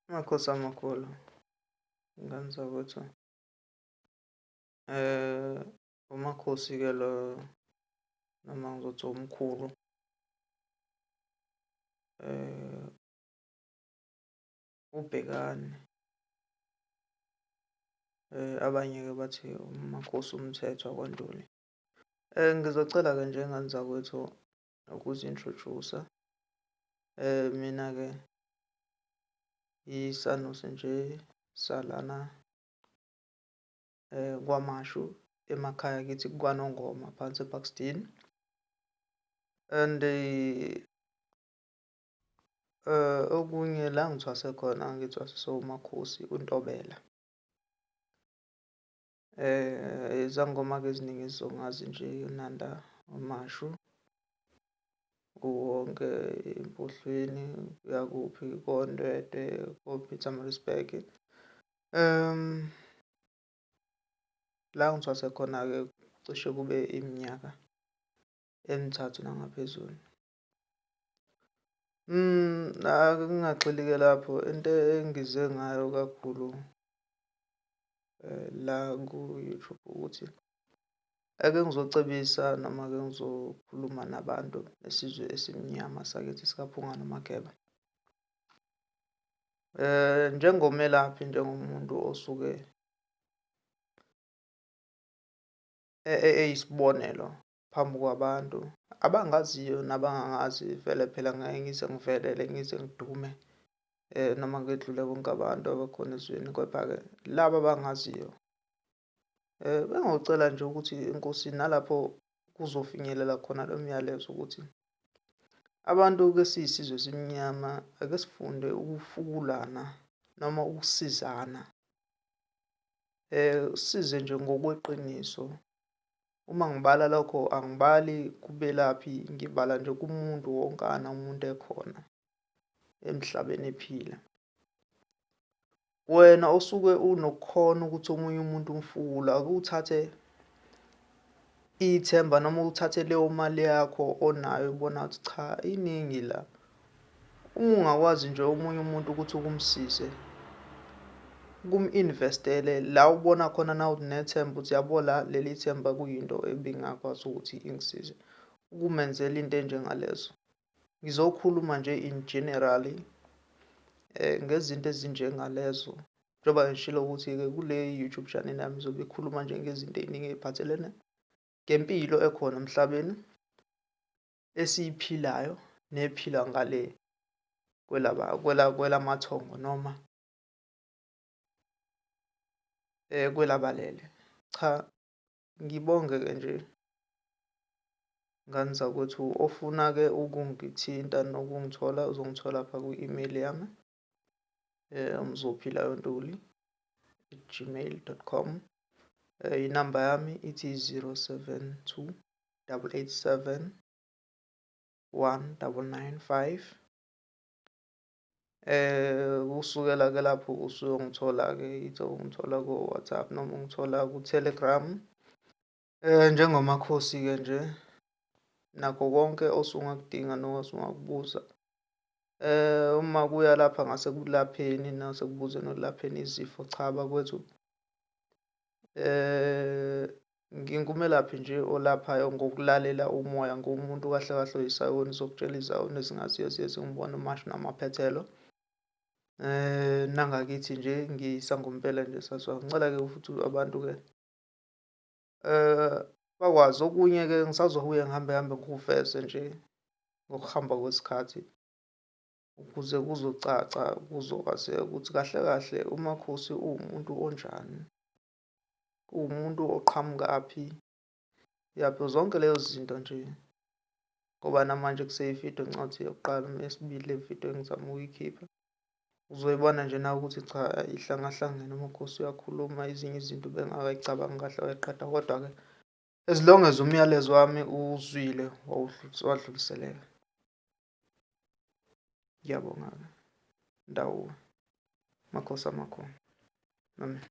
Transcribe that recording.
Amakhosi amakhulu, ngane zakwethu. Umakhosi-ke lo noma ngizothi umkhulu uBhekani. Abanye-ke bathi umakhosi uMthethwa kwaNtuli. Ngizocela-ke nje ngane zakwethu ukuzi-introduce-a. Mina-ke isanusi nje salana KwaMashu, emakhaya kithi kwaNongoma phansi eParksdene. And okunye la ngithwase khona ngithwasiswe umakhosi uNtobela. Izangoma-ke eziningi zizongazi nje uNanda uMashu kuwonke eMpohlweni kuya kuphi koNdwedwe ko-Pietermaritzburg. La ngithwase khona-ke cishe kube iminyaka emithathu nangaphezulu. Ake ngingagxili-ke lapho into engize ngayo kakhulu la ku-YouTube ukuthi ake ngizocebisa noma ake ngizokhuluma nabantu besizwe esimnyama sakithi sikaPhunga noMageba. Njengomelaphi, njengomuntu osuke eyisibonelo phambi kwabantu abangaziyo nabangangazi, vele phela ngeke ngize ngivelele ngize ngidume noma ngedlule bonke abantu abakhona ezweni, kepha-ke laba abangaziyo bengocela nje ukuthi enkosini nalapho kuzofinyelela khona lo myalezo ukuthi abantu-ke siyisizwe esimnyama ake sifunde ukufukulana noma ukusizana. Size nje ngokweqiniso. Uma ngibala lokho angibali kubelaphi, ngibala nje kumuntu wonkana umuntu ekhona emhlabeni ephila. Wena osuke unokukhona ukuthi omunye umuntu umfukule, ake uthathe ithemba noma uthathe leyo mali yakho onayo ubona ukuthi cha iningi la. Uma ungakwazi nje omunye umuntu ukuthi ukumsize, ukum-investele la ubona khona nawe nethemba ukuthi yabo la leli themba kuyinto ebingakwazi ukuthi ingisize, ukumenzela into enjengalezo. Ngizokhuluma nje in generally ngezinto ezinjengalezo njengoba ngishilo ukuthi-ke kule YouTube channel yami izobe ikhuluma nje ngezinto ey'ningi ey'phathelene ngempilo ekhona emhlabeni esiyiphilayo nephila ngale kwelamathongo noma kwelabalele. Cha, ngibonge-ke nje ngane zakwethu ofuna-ke ukungithinta nokungithola uzongithola lapha kwi-email yami mzophilayontuli@gmail.com. Inamba yami ithi 072 887 1995. Kusukela ke lapho usuyongithola ke either ungithola ko-WhatsApp noma ungithola ku-Telegram. Njengomakhosi-ke nje nakho konke osungakudinga noma osungakubuza. Uma kuya lapha ngasekulapheni nasekubuzeni ekulapheni izifo, cha bakwethu ngingumelaphi nje olaphayo ngokulalela umoya, ngiwumuntu kahle kahle oyisayoni sokutshela izayoni ezingaziyo ziye zingibone umasho namaphethelo. Nangakithi nje ngiyisangompela nje saziwa. Ngicela-ke futhi abantu-ke bakwazi okunye-ke ngisazobuye ngihambe hambe ngikuveze nje ngokuhamba kwesikhathi ukuze kuzocaca kuzokwazeka ukuthi kahle kahle uMakhosi uwumuntu onjani, uwumuntu oqhamukaphi, yaphi zonke lezo zinto nje ngoba namanje kuseyividiyo ncathi yokuqala eyesibili le vidiyo engizama ukuyikhipha. Uzoyibona nje nawe ukuthi cha ihlangahlangene uMakhosi uyakhuluma ezinye izinto bengakayicabangi kahle wayiqeda kodwa-ke as long as umyalezo wami uwuzwile wadluliseleka. Ngiyabonga-ke. Ndawo. Makhosi amakhulu. Amen.